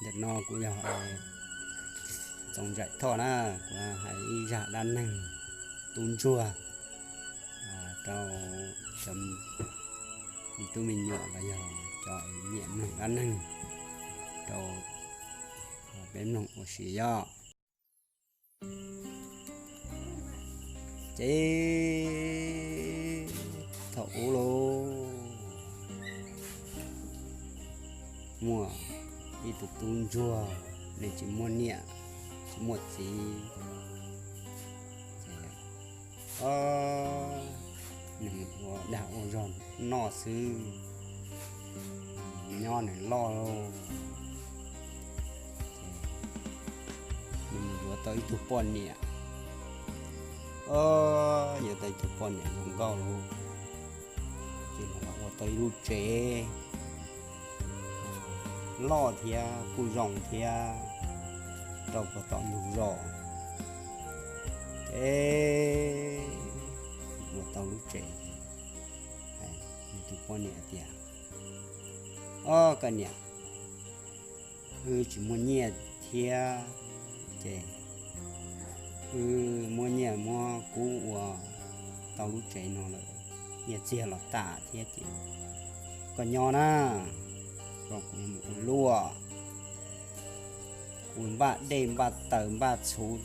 Tam no kuv yog Txoov Ntsaim Thoj na, kuv hais ib zaj dab neeg tub ntsuag rau cov me tub me nyuam los yog cov nyiam mloog dab neeg rau peb mloog ua si yom. Ces thaum ub lauj, muaj ib tug tub ntsuag, nws tsis muaj niam tsis muaj txiv, ces nws ua dag ua zog noj xwb. Nyob nws loj lauj, ces nws mus yuav tau ib tug poj niam. Yuav tau ib tug poj niam zoo nkauj lauj, ces nws los ua tau ib lub tsev loj thiab kuj zoo thiab, rau puag tom ntug zos. Ces ua tau lub tsev, nws tus poj niam tias, Ob, koj niam, wb tsis muaj nyiaj thiab, ces wb muab nyiaj muab kub ua tau lub tsev no lawm, nyiaj txiag los tas thiab, ces koj nyob na, kuv mus ua luaj, kuv npaj dej npaj taws npaj txhuv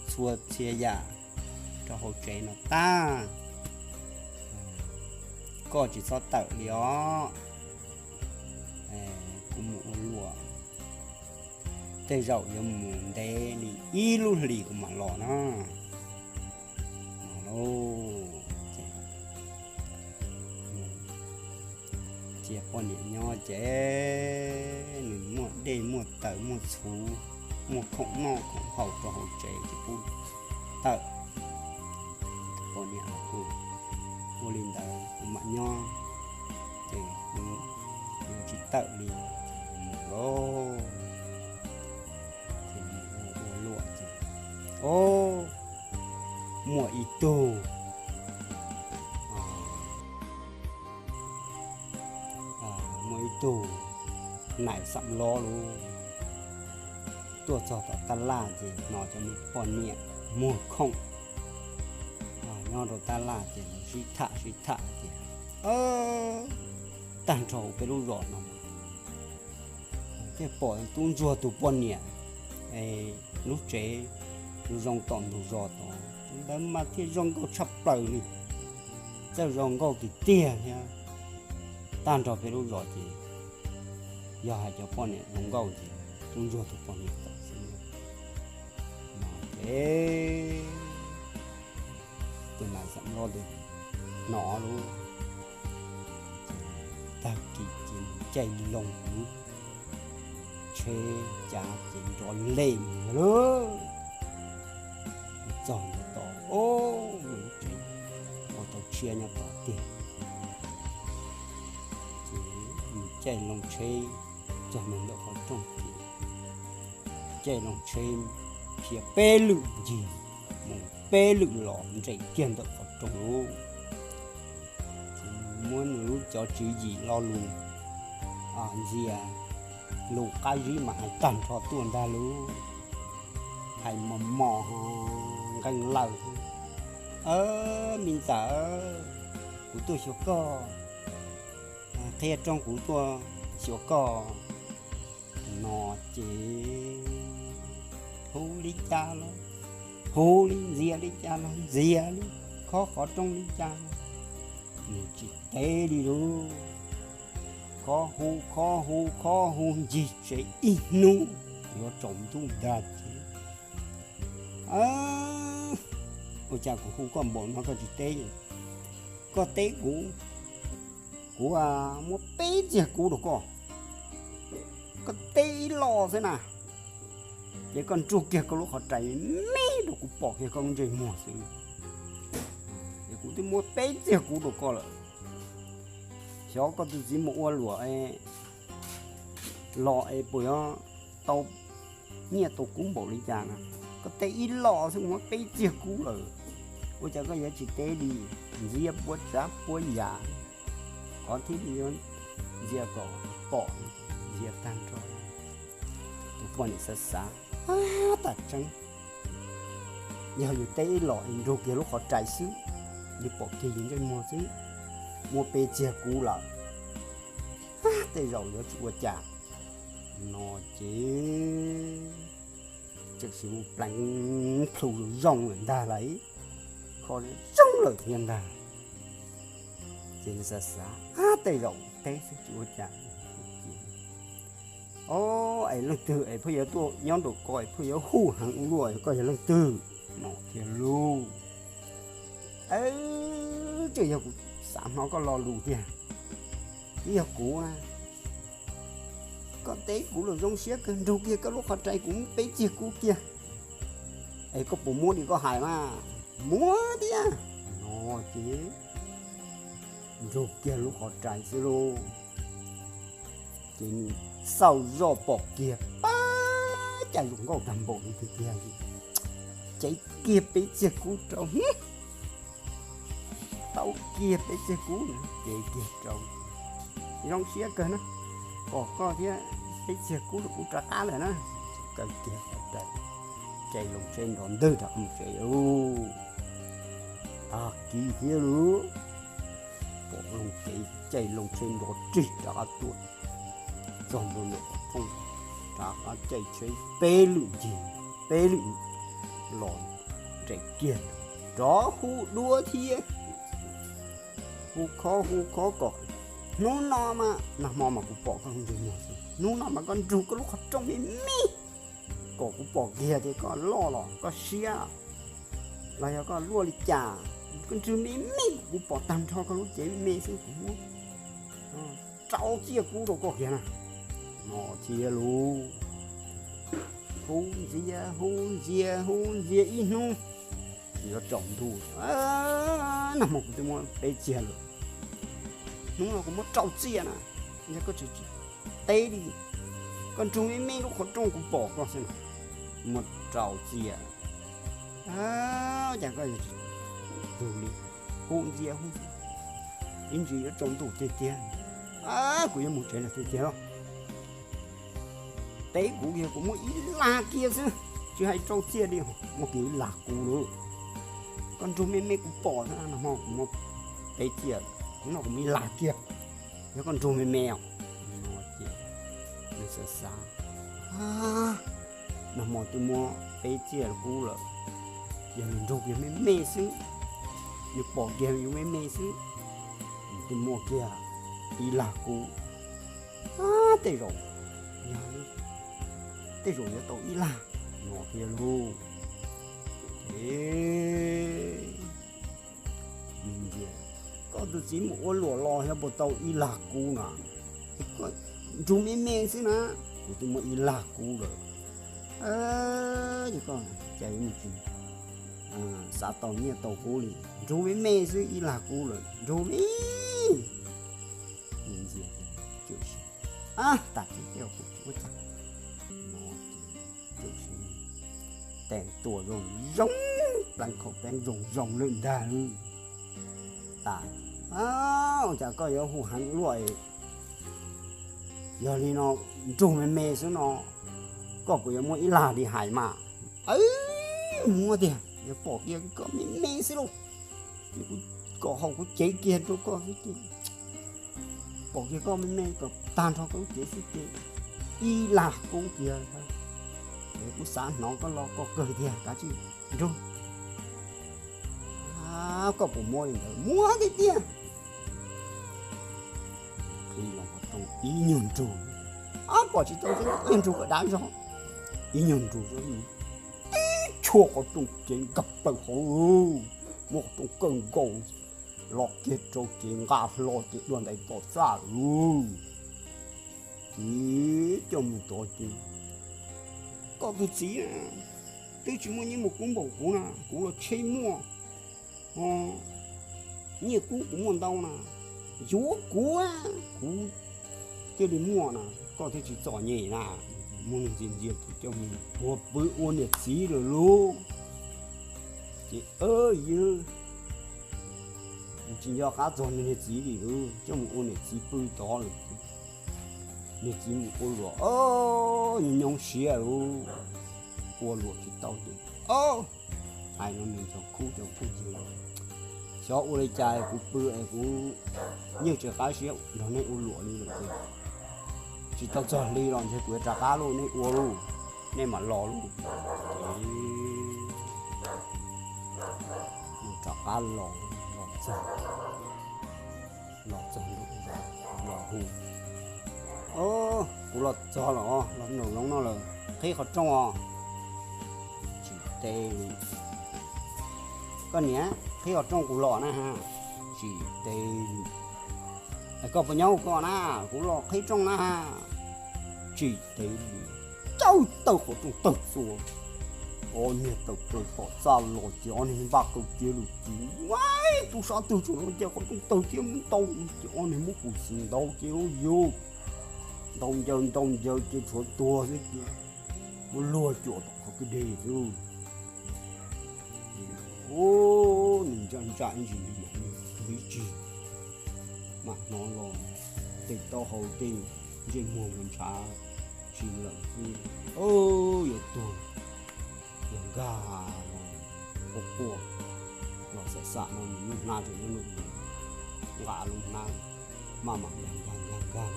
txhua txhia yam rau hauv tsev no tag, koj tsis txhob tawm li os. Kuv mus ua luaj, tej zaum yuav mus ntev li ib lub hlis kuv mam los na. Ces cia poj niam nyob ces nws muaj dej muaj taws muaj txhuv, muaj khoom noj khoom haus rau hauv tsev ces kuj tawm. Poj niam kuj ua li ntawd kuv mam nyob, ces kuv tsis tawm li, mus lauj. Ces mus ua luaj ces, o, muaj ib tug, muaj ib tug nais xam lob lauj, tuaj txog tom tab laj ces hnov cov me poj niam muag khoom nyob rau tab laj ces lawv sib tham sib tham tias, Tag nrho peb lub zos no thiaj pom tub ntsuag tus poj niam lub tsev zoo tom ntug zos tod, tus ntawd mas thiaj zoo nkauj tshaj plaws li, txawj zoo nkauj tiag tiag thiab. Tag nrho peb lub zos ces yog hais cov poj niam zoo nkauj ces tub ntsuag tus poj niam tawm xwb. No ces tus nais xam lob ntawd hnov lauj, tag kis ces nws caij loo lub tsheb cav ces nrov lem mus lauj. Txog ntawm tod, o, lub tsev ua tau tshiab nyob tod tiag. Ces nws caij loo tsheb txog ntawm qhov rooj ces caij loo tsheb khiav peb lwm ncig mus peb lwm los nres kiag ntawm qhov rooj lauj. Ces muab nws lub cov tswv yim lo lus ntxias lus qab zib mas hais tag nrho tuaj ntag lauj. Hais mos mos nqeej lawm, Me ntxawm, kuv tuaj xyuas koj, qhia rooj kuv tuaj xyuas koj. No ces hu li cas los hu li, ntxias li cas los ntxias li, khob qhov rooj li cas los nws tsis teb li lauj. Khob hu khob hu khob hu ncig tsev ib hnub yuav tsaus ntuj ntag ces, Ua cas kuv hu koj npaum no koj tsis teb? Koj teb kuv, kuv muab peb txiag kub rau koj, koj teb ib lo xwb na, ces koj nrug kiag koj lub qhov rais me rau kuv pom kiag koj lub ntsej muag xwb. Es kuv twb muab peb txiag kub rau koj lawm, xyov koj tus txiv mus ua luam los es puas yuav tau nyiaj tau kub npaum li cas na. Koj teb ib lo xwb muab peb txiag kub lawm, ua cas koj yuav tsis teb li? Ntxias puas tsav puas yam, qhov thiaj li yuav ntxias kom pom, ntxias tag nrho. Poj niam xav xav, Ab, tas tseeb, yog yus teb los es nrug kiag lub qhov rais xwb, yus pom kiag yus ntsej muag xwb, muaj peb txiag kub lawm, tej zaum yuav tsis ua cas. No ces txawm sis mus pleev plhu zoo lawm ntag lauj, kho zoo lawm thiab ntag. Ces nws xav xav, Ab, tej zaum teb xwb tsis ua cas. Ob, es leej twg es pheej yuav tuaj nyob nraum ko es pheej yuav hu heev ua luaj, koj yog leej twg? No thiab lauj, Tseem yog kuv xav hnov koj lo lus tiag, twb yog kuv na. Koj teb kuv los zoo siab kawg, nrug kiag koj lub qhov rais kuv muab peb txiag kub kiag, es koj puas muab li koj hais mas? Muab tiag. No ces nrug kiag lub qhov rais xwb lauj, ces nws xauj zoj pom kiag pab cas zoo nkauj tag npaum li tiag tiag, cev kiag peb txiag kub rau, tau kiag peb txiag kub, cev kiag rau, zoo siab kawg na, pom koj thiab peb txiag kub rau kuv rov qab lawm na. Kaw kiag qhov rais, caij loo tsheb nrov ntwg rov qab mus tsev lauj. Tag kis thiab lauj, pom loo ces caij loo tsheb nrov rig rov qab tuaj txog ntua ntawm qhov rooj, rov qab caij tsheb peb lwm ncig, peb lwm los nres kiag, rov hu duab thiab, hu khob hu khob kom, Hnub no mas, nag hmo mas kuv pom koj ntsej muag xwb, hnub no mas koj nrug koj lub qhov rooj me me kom kuv pom kiag tias koj loj los koj siab, los yog koj luaj li cas, koj nrug me me kom kuv pom tag nrho koj lub cev me me xwb, kuv muab rau txiaj kub rau koj kiag na. No thiab lauj, hu ntxias hu ntxias hu ntxias ib hnub, yuav tsaus ntuj, nag hmo kuv twb muab peb txiag lawm, hnub no kuv muab rau txiaj na, yog koj tsis teb li, koj nrug me me lub qhov rooj kuv pom koj xwb na, muab rau txiaj. Cas koj yog tsis tug li, hu ntxias hu ntxias, ib ntsis yuav tsaus ntuj tiag tiag, kuv yuav mus tsev lawm tiag tiag lauj. Teb kuv kiag kuv muab ib lag kiag xwb, tsis hais rau txiaj li, muab kiag ib lag kub lauj. Koj nrug me me kuv pom xwb, nag hmo kuv muab peb txiaj, hnub no kuv muab ib lag kiag, yog koj nrug me me os. Nws xav xav, nag hmo twb muab peb txiaj kub lawm, yog nws nrug kiag me me xwb, nws pom kiag yus me me xwb, nws twb muab kiag ib lag kub, tej zaum, tej zaum yuav tau ib lag no thiab lauj. Koj tus txiv mus ua luam los yog puas tau ib lag kub na? Koj nrug me me xwb na, kuv twb muab ib lag kub lawm. Ces koj cas yuav mus tsis xav tau nyiaj tau kub li, nrug me me xwb ib lag kub lawm, nrug me me. Ntxias, tas tib teb kuv tsis ua cas no, tes tuam zoo zoo, pleev khaum pleev zoo zoo lawm ntag. Tas, ua cas koj yuav hu heev luaj? Yog li no, nrug me me xwb no, koj puas yuav muab ib lag li hais mas? Muab tiag, yuav pom kiag koj me me xwb lauj, kuv kom haum kuv cev kiag rau koj xwb ces, pom kiag koj me me kom tag nrho koj lub cev xwb ces ib lag kub kiag. Kuv xav hnov koj lo koj kawg tiag, kav tsij nrug. Koj puas muab li ntawd? Muab tiag tiag. Qhib los qhov rooj ib nyuag nrug, pom tsis tau, ib nyuag nrug kom dav zog, ib nyuag nrug tib tshuab qhov rooj cev nkag plaws hauv, muab qhov rooj kawg nkaus, los kiag rau ces nqa hlo ces dua ntais tom txaj lawm. Ces coj mus tod ces, koj tus txiv twb tsis muaj nyiaj muaj kub npaum kuv na, kuv los tsheb muaj, nyiaj kub kuv muaj ntau na, yuav kuv, kuv thiaj li muaj na, koj thiaj tsis txom nyem na. Muab ntxias ntxias ces coj mus puag pw ua niam txiv lawm lauj. Ces yawg tsis nco qab txog niag txiv li, coj mus ua niam txiv pw tod lawm. Niag txiv mus ua luam, nyob nyob siab lauj, ua luam tsis tau ces, hais no nws cov khub cov khub ces, xyov ua li cas kuv pw es kuv yeej tsis qab siab nrog nej ua luam li lawm ces, tsis tau txog hli los ntshe kuv yuav rov qab lauj, nej ua lauj, nej mam los lauj. Ces rov qab los, los txog, los txog ntua, los hu, Kuv los txog los, los nraum zoov no lawm, qhib qhov rooj os. Tsis teb li. Koj niam, qhib qhov rooj kuv los na ha. Tsis teb li. Es koj puas nyob koj na, kuv los qhib rooj na ha. Tsis teb li. Cauj tawg qhov rooj tawg txua, ob niag tawm plaws tom txaj los ces ob niag npaj kaw kiag lawm ces, Ua, tub sab twg tseem los ncaws qhov rooj tawg thiab muab ntaus? Ces ob niag muab kuv txiv ntaus ces, Ua, yus ntaus ncaws ntaus ncaws ces tshuav tuag xwb ces muab luag cuam tom qhov kwj deg xwb. Nws ntsa ntsa ib ntsis mas tuag ib tsig, mam hnov los tej taub hau tej ntsej muag mas ntshav tsis lawm xwb, yuav tuag, yog nkag los quaj quaj los xam xam no nws lub hnab tseem nyob nws nqa lub hnab maj mam nkag nkag nkag nkag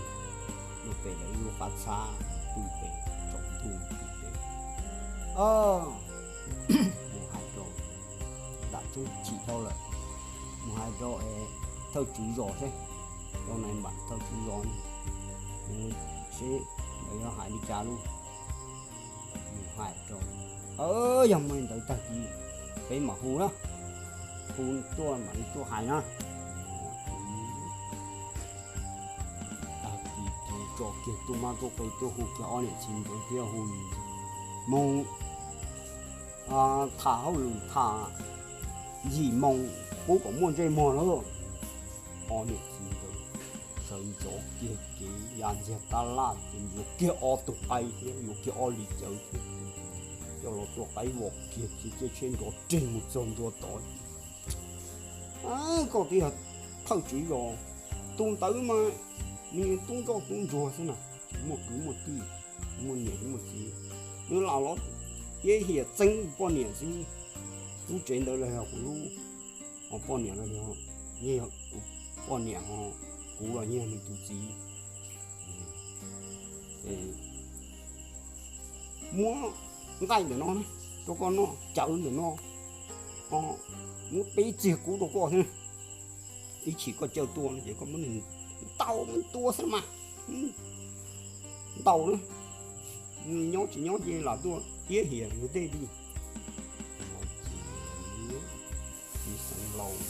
los pem lawv ib lub qab txhab pw pem tsaus ntuj pw pem. Mus hais rau, ntam tseeb chim dhau lawm, mus hais rau thawj tswv zos seb, rau nais npam thawj tswv zos seb lawv yuav hais li cas lauj. Mus hais rau, yog muaj li ntawd tag kis peb mam hu na, hu tuaj mam li tuaj hais na. Tag kis ces tso kiag tub mab tub qhe tuaj hu kiag ob niam txiv ntawd thiab hu mus tham hauj lwm tham yim moo pub kom muaj ntsej muag lauj. Ob niam txiv ntawd sawv ntxov kiag ces ya ntxiag tab laj ces yuav kiag ob tug qaib thiab yuav kiag ob li cawv thiab, coj los tua qaib vom kiag ces caij tsheb nrov reg mus txog ntua tod. Koj twb yog thawj tswv zos, tus ntawd mas nws tub ntsoj tub ntsuag xwb na, tsis muaj kwv muaj tij, muaj niam muaj txiv, nws lam los iab hiam txeeb poj niam xwb. Lub tsev ntawd los yog kuv lub, ho poj niam los yog, yog kuv poj niam ho, kuv los yog nws tus txiv. Muab nqaij ntawm no rau koj noj, cawv ntawm no, muab peb txiag kub rau koj xwb. Ib chim koj caw tua no ces koj muab ntaus tua xwb mas, ntaus na, nyob tsis nyob ces lam tuaj iab hiam nws tej li. Txiv xeev laus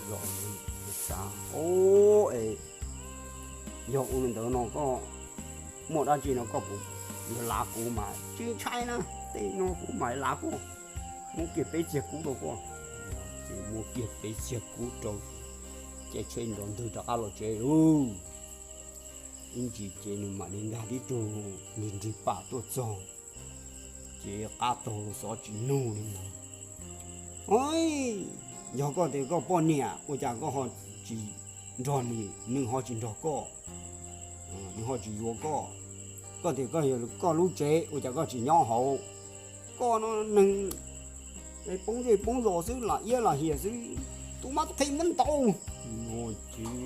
zos xav, o, es yog ua li ntawd no koj muaj dab tsi no koj puas lav kuv mas tsis ntshai na, tej no kuv mam lav koj, muab kiag peb txiag kub rau koj. Ces muab kiag peb txiag kub rau, ces tsheb nrov ntwg rov qab los tsev lauj. Ib ntsis ces nws mam li nkag tib tug nrig nrig pam tuaj txog, ces qab taug xov tsis nug li ntag. Yog koj tias koj poj niam ua cas koj ho tsis nrog nws, nws ho tsis nrog koj, nws ho tsis yuav koj? Koj tias koj yog koj lub tsev ua cas koj tsis nyob hauv? Koj no neeg poob zej poob zos xwb, lam iab lam hiam xwb, tus mab tus qhe muab ntaus no ces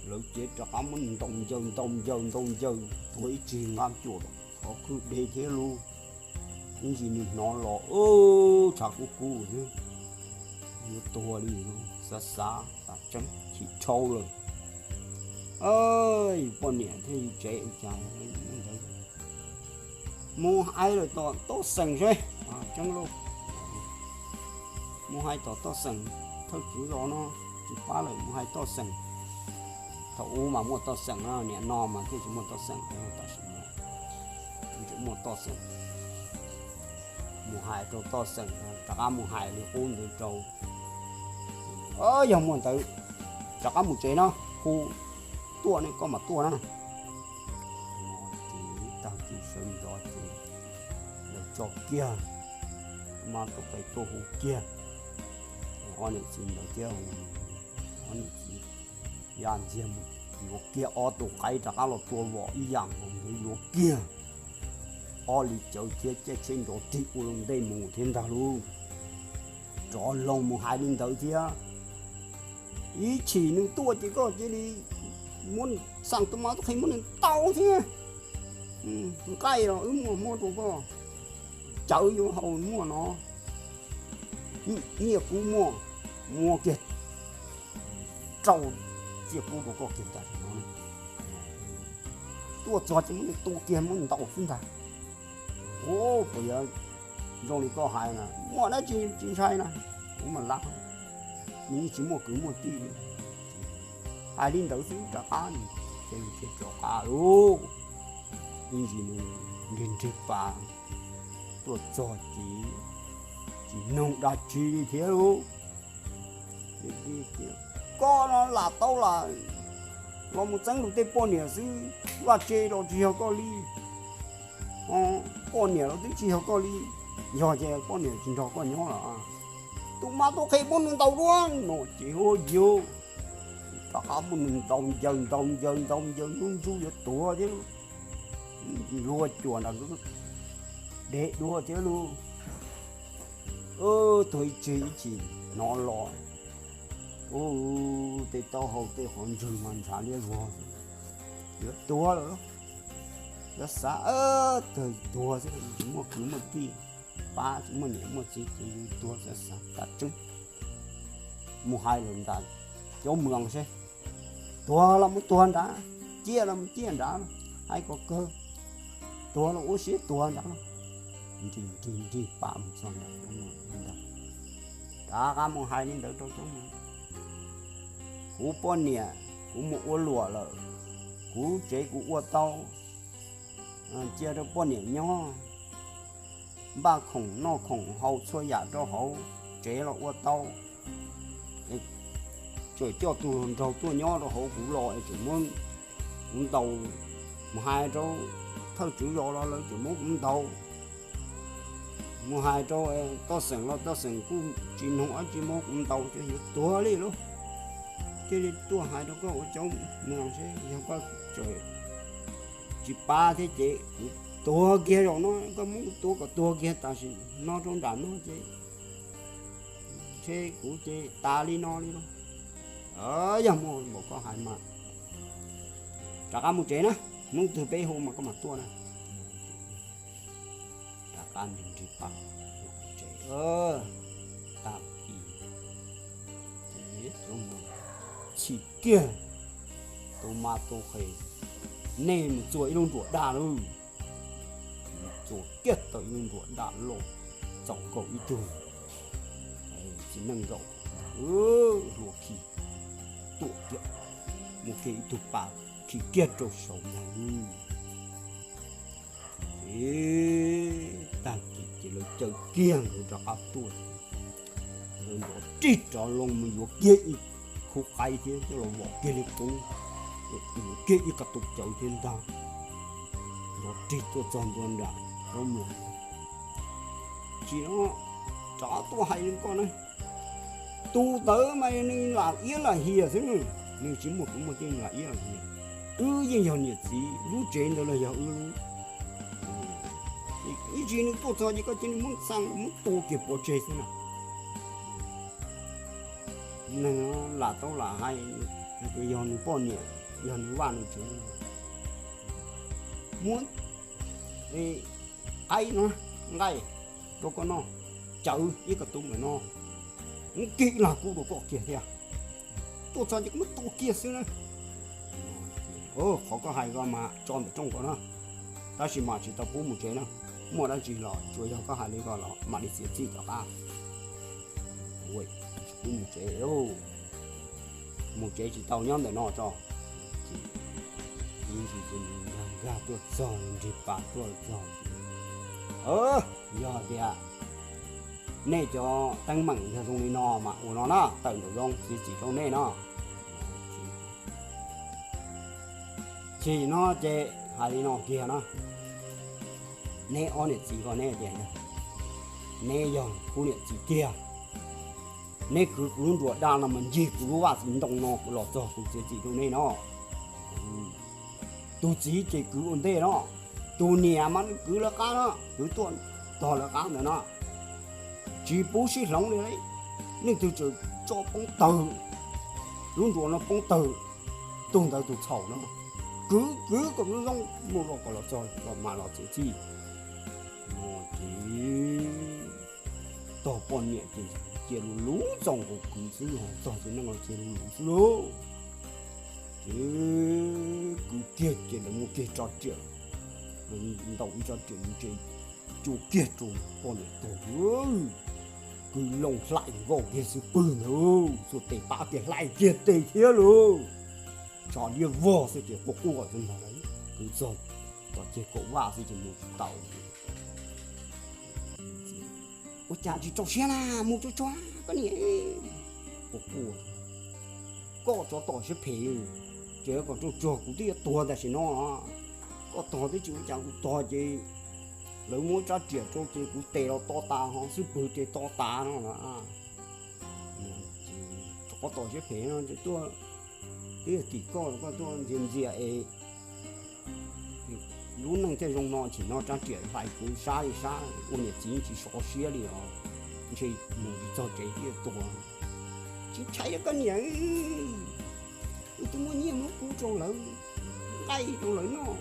lawv ces rov qab muab ntaus ncaws ntaus ncaws ntaus ncaws tuag ib tsig nqa cuam qhov kwj deg thiab lauj. Ib ntsis nws hnov los tshav kub kub xwb, yuav tuag li, xav xav tas tseeb chim dhau lawm. Poj niam thiab yus tsev ua cas ntawd, mus hais lawm tom toj xeem seb, tseeb lauj. Mus hais tom toj xeem, thawj tswv zos no tsis pab lawm, mus hais toj xeem. Thaum ub mas muaj toj xeem na, niam no mas thiaj tsis muaj toj xeem, tam sim no tseem muaj toj xeem. Mus hais rau toj xeem, rov qab mus hais li qub ntawd rau, yog muaj ntawd rov qab mus tsev no, hu tuaj ne koj mam tuaj na. Ces tag kis sawv ntxov ces lawv tso kiag, mab tus qe tuaj hu kiag ob niam txiv ntawd thiab, ob niam txiv ya ntxiag mus yuav kiag ob tug qaib rov qab los tua vom ib yam nkaus, yuav kiag ob li cawv thiab caij tsheb nrov rig ua loo ntej mus thiab ntag lauj. Rov loo mus hais li ntawd thiab, ib chim nws tuaj ces koj cia li muab nws xaj tus mab tub qhe muab nws ntaus thiab. Nqaij los wb muaj muab rau koj, cawv yuav haus muaj no, nyiaj kub muaj, muab kiag rau txiaj kub rau koj kiag tam sim no. Tuaj txog ces muab nws tu kiag muab ntaus xwb ntag. Ua puas yog zoo li koj hais na, muaj dab tsi tsis ntshai na, kuv mam lab, nws yeej tsis muaj kwv muaj tij li. Hais li ntawd xwb rov qab, ces nws thiaj rov qab lauj. Ib ntsis nws nrig nrig pas tuaj txog ces tsis noog dab tsi li thiab lauj. Koj no lam tau lam los mus txeeb lus tej poj niam xwb, vaj tse los tsis yog koj li, poj niam los twb tsis yog koj li, yog ces poj niam tsis nrog koj nyob lawm. Tus mab tub qhe muab nws ntaus dua no ces ua yus rov qab muab nws ntaus ncaws ntaus ncaws ntaus ncaws ntub ntsuj yuav tuag thiab, luag cuam nram dev dua thiab lauj. Tuag ib tsig ib chim hnov los, ub, tej taub hau tej qhov ntswg mas ntshav liab vog, yuav tuag lawm. Yuav xav, tuag xwb, tsis muaj kwv muaj tij pab, tsis muaj niam muaj txiv ces yus tuag xav xav tas tseeb. Mus hais lawm nram cov moos seb, tuag los mus tuag nrad, ciaj los mus ciaj nrad, hais kom kawg, tuag los ua siab tuag nrad. Nrig nrig nrig pas mus txog nram cov moos ntag, rov qab mus hais li ntawd rau cov moos, kuv poj niam kuv mus ua luam lawm, kuv tsev kuv ua tau, cia rau poj niam nyob, npaj khoom noj khoom haus txhua yam rau hauv tsev los ua tau. Tseem coj tus nraug tuaj nyob rau hauv kuv los es tseem muab kuv ntaus, mus hais rau thawj tswv zos los lawv tseem muab kuv ntaus, mus hais rau toj xeem los toj xeem kuj tsis noog dab tsi, muab kuv ntaus ces yuav tuag li lauj. Thiaj li tuaj hais rau koj ua cov moos seb yog koj tseem tsis pab thiab ces kuv tuag kiag zaum no, koj muab kuv tua kom tuag kiag tam sim no rau nram no ces ntshe kuv ces tas li no li lauj. Yog muaj npaum koj hais mas rov qab mus tsev na, hnub twg peb hu mas koj mam tuaj na. Rov qab nrig nrig pas tsev, tag kis txhim kiag tus mab tub qhe, nej mus txua ib lub nruas daj lauj. Mus txua kiag tau ib lub nruas daj loj, txaus nkaus ib tug txiv neej zaum, hlua khi tuaj kiag, muaj kiag ib tug pas khi kiag rau saud ntag. Ces tag kis ces lawv caw kiag nkawd rov qab tuaj, lawv nrov rig rov loo mus yuav kiag ib khub qaib thiab coj los vom kiag li qub, yuav kiag ib qab tus cawv thiab ntag. Nrov rig tuaj txog ntua nram roob mloog, tsis, rov tuaj hais li koj na, tus ntawd mas nws lam iab lam hiam xwb, nws tsis muaj kwv muaj tij, lam iab lam hiam. Wb yeej yog niam txiv, lub tsev ntawd los yog wb lub. Ib tsam nws tuaj txog ces koj cia li muab xaj muab tua kiag pov tseg xwb na. Neeg lam tau lam hais tias yog nws poj niam, yog nws vaj nws tsev, muab qaib no, nqaij rau koj noj, cawv ib ko tu ntawm no, muab kiag ib lag kub rau koj kiag thiab. Tuaj txog ces koj muab tua kiag xwb na. Qhov koj hais ko mas tso ntawm rooj ko na, tab sis mas tsis tau pub mus tsev na. Muaj dab tsi los tsuas yog koj hais li ko los mam li txiav txim rov qab. Tsis pub mus tsev, mus tsev tsis tau, nyob ntawm no tso. Ib ntsis ces nkag nkag tuaj txog, nrig pas tuaj txog. Yog tias nej cov teeb meem yog zoo li no mas ua no na, tawm nraum zoov txiav txim rau nej no. Tsis no ces hais li no kiag na, neb ob niam txiv ko neb tias neb yog kuv niam txiv tiag, neb kwv kuv lub nruas daj no mas ncig kuv lub vaj txiv ntoo no kuv los txog kuv txiav txim rau nej no. Tus txiv ces kwv ua ntej no, tus niam mas kwv lawv qab no, kwv tuaj tog lawv qab ntawd no, tsis pub sib hloov li. Leej twg tseem tso poob tawg, lub nruas no poob tawg, tus ntawd tus txhaum no, kwv kwv kom zoo zoo mus los kom los txog los mas los txiav txim. No ces tog poj niam ces cia lub lub txaus nkaus kwv xwb, tog txiv neej los cia lub lub xwb lauj. Ces kwv kiag ces lawv muab kiag rab riam, ntaus ib rab riam ntse cua kiag rau poj niam tuag. Kwv loo hlais nkauj kiag xub pwg ntawd, txhua tes pab kiag hlais kiag tes thiab lauj. Tsho liab vog xwb ces quaj quaj ntag. Kwv txog tom ceg kaum vaj xwb ces mus tsis tau. Ua cas tsis rau siab na, mus tsuag tsuag koj niam. Quaj quaj, koj tsov tom siab phem, ces kom tsuag tsuag kuv twb yuav tuag tam sim no. Koj tog twb tsis ua cas, kuv tog ces lawv muab rab riam rau ces kuv tes los to tas ho xub pwg ces to tas no los. Tsov tom siab phem no tuaj, twb yog tim koj, koj tuaj ntxias ntxias es lub neej thiaj zoo no, chim no rab riam hlais kuv sab li sab, ua niam txiv tsis sov siab li os. Ntshe mus tsis txog tsev thiaj tuag. Tsis ntshai koj niam, wb twb muab nyiaj muab kub rau lawv, nqaij rau lawv noj,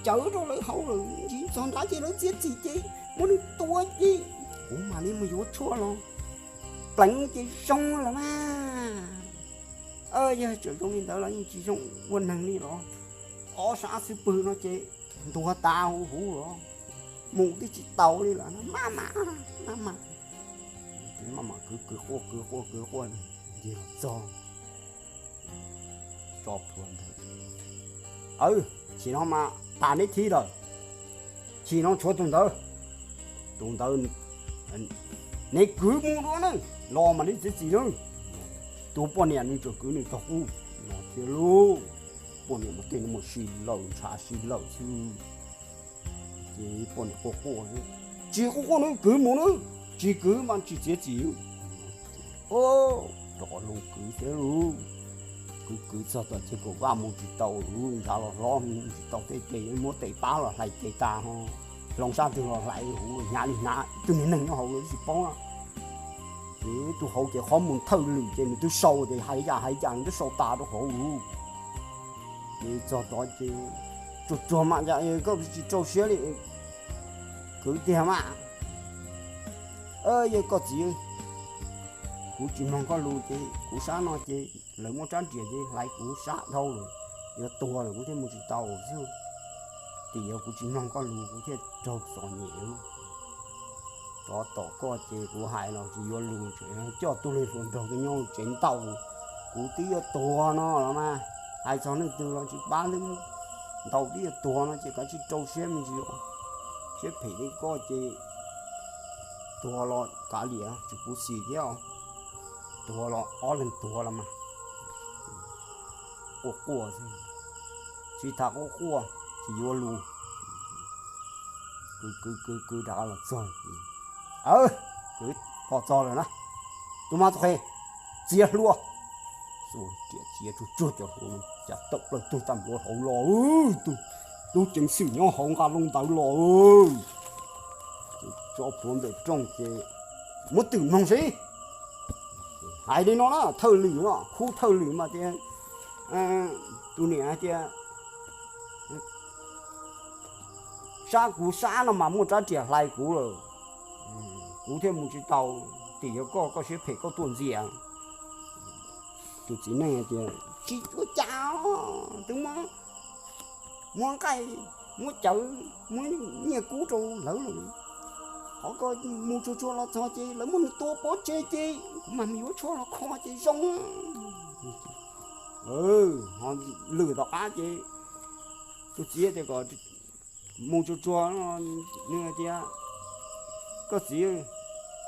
cawv rau lawv haus lawm, ntsis txog nrad ces lawv txiav txim ces muab nws tua ces kuv mam li mus yuav tshuaj los pleev ces zoo lawm mas. Yog tseem zoo li ntawd los yeej tsis zoo ua neeg li los. Ob sab xub pwg no ces ntuag tas huv huv los, mus twb tsis tau li lawm no maj mam, maj mam, maj mam kwv kwv quaj kwv quaj kwv quaj ncig los txog tso plhuav ntawd. Aws, chim no mas tas neb thib lawm, chim no tshuav tus ntawd, tus ntawd neb kwv mus dua na, los mas neb txiav txim na. Tus poj niam nws tseem kwv nws tog qub no thiab lauj. Poj niam mas tej no mas si lawm ntshav si lawm xwb. Ces poj niam quaj quaj, tsis quaj quaj na, kwv mus na, tsis kwv mas tsis txiav txim. Rov loo kwv thiab lauj. Kwv kwv txog tom ceg kaum vaj mus tsis tau, ntshav los hlob mus tsis tau tej ces muab tes pab los hlais tes tas ho, hloov sab twg los hlais huv hnyav li hnyav, ib tug niag neeg nyob hauv los tsis paub. Ces tus hauv ces qhov muag thawj lwm ces nws twb sau, ces hais yam hais yam nws twb sau tas rau hauv lauj. Ces txog tod ces tsuag tsuag mas, yog koj tsis rau siab li, kwv tiag mas. Yog koj txiv, kuv tsis mloog koj lus ces kuv sab no ces lawv muab rab riam ces hlais kuv sab dhau lawm, yuav tuag lawm kuv thiaj mus tsis tau xwb. Tim yog kuv tsis mloog koj lus kuv thiaj raug txom nyem. Tsov tom koj ces kuv hais los tsis yuav lus, coj tug li hluas nraug tuaj nyob tsev ntau, kuv twb yuav tuag no los mas, hais txog leej twg los tsis pab, twb ntaus twb yuav tuag no ces kav tsij rau siab me ntsis. Siab phem li koj ces tuag los kav liam, tsis puv xim thiab, tuag los ob leeg tuag los mas. Quaj quaj xwb, tsis tas quaj quaj tsis yuav lus. Kwv kwv kwv kwv rov qab los txog, kwv, ho txog lawm na, tus mas txog qhe, txiav hlua. Txiav tsuag tsuag cov hlua, cas tawm plaws tug tag npluav hauv los, tug ceev xwm nyob hauv nqa loo ntawd los. Tso plhuav npem rooj ces, muab twm mloog seb. Hais li no na, thawj lwm no, khub thawj lwm mas tias, tus niam hais tias, sab kuv sab no mas muaj rab riam hlais kuv lawm, kuv thiaj mus tsis tau. Tim yog koj, koj siab phem koj tuaj ntxias. Tus txiv neej hais tias tsis ua cas, twb muab, muab nqaij, muab cawv, muab nyiaj kub rau lawv lawm. Qhov koj mus tsuag tsuag los txog ces lawv muab nws tua pov tseg ces kuv mam mus yuav tshuaj los kho ces zoo. Ho lwm tom qab ces tus txiv tias kom mus tsuag tsuag, nws hais tias, koj txiv,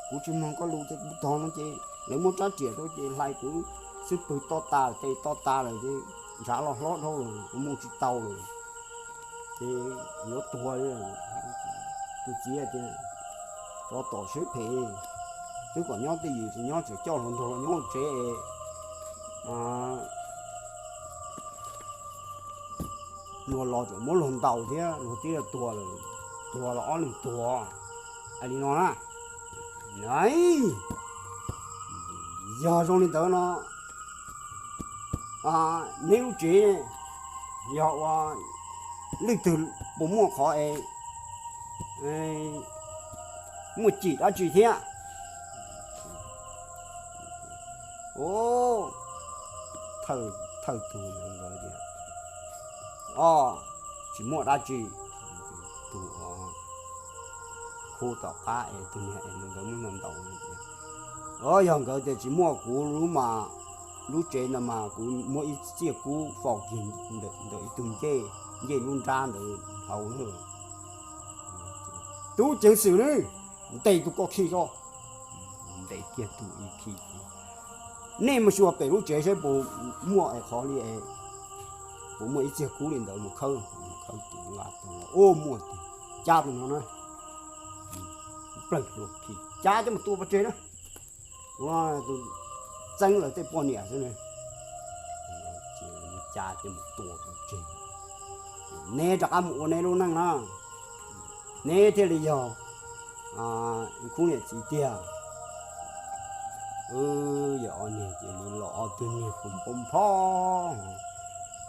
kuv tsis mloog koj lus ces kuv tog no ces lawv muab rab riam rau ces hlais kuv xub pwg to tas tes to tas lawm ces ntshav los hlob dhau lawm kuv mus tsis tau lawm ces yuav tuag li. Tus txiv tias, tsov tom siab phem, twb kom nyob twj ywm tsis nyob, tseem coj hluas nraug los nyob tsev. Luag los tseem muab luag ntaus thiab, luag twb tuag lawm, tuag los ob leeg tuag. Hais li no na, a, yog zoo li ntawd no, neb lub tsev yog ua leej twg, puas muaj qhov es muaj cim dab tsi thiab? Thawj tug ntawd tias, o, tsis muaj dab tsi. Tus khub tom qab es tus niag es nkawd muab ntaus, o, yog nkawd tias tsis muaj, kuv lub mas, lub tsev ntawd mas kuv muab ib txiaj kub faus kiag ntawm ib tug ncej, ncej lub nrab ntawd hauv. Tub ceev xwm ne, ntes tus ko khi ko. Ntes kiag tus ib khi. Nej mus xyuas pem lub tsev saib puas muaj es qhov li, puas muaj ib txiaj kub li ntawd mus khawb. Mus khawb tus nqa tus los, o, muaj tiag, cab tus no na, plawg hlua khi, cab coj mus tua pov tseg na. Ua, tus txeeb lawv tej poj niam xwb ne. Cab coj mus tua pov tseg, neb rov qab mus ua neb lub neej na. Neb thiaj li yog khub niam txiv tiag. Wb yawm ob niag ces los ob tug niag pom pom phob,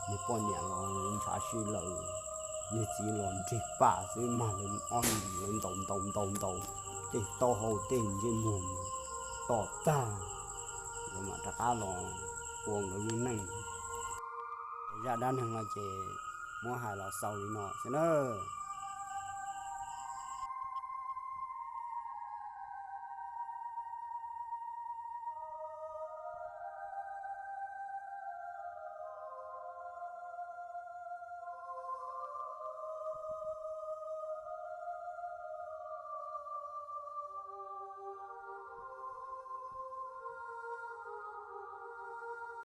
niag poj niam los ntshav si lawm, niag txiv los nrig pam xwb mas lawv ob niag lawv ntaus ntaus ntaus ntaus tej taub hau tej ntsej muag tom tag, lawv mam rov qab los ua nkawd lub neej. Zaj dab neeg no ces muab hais los xaus li no xwb nawb.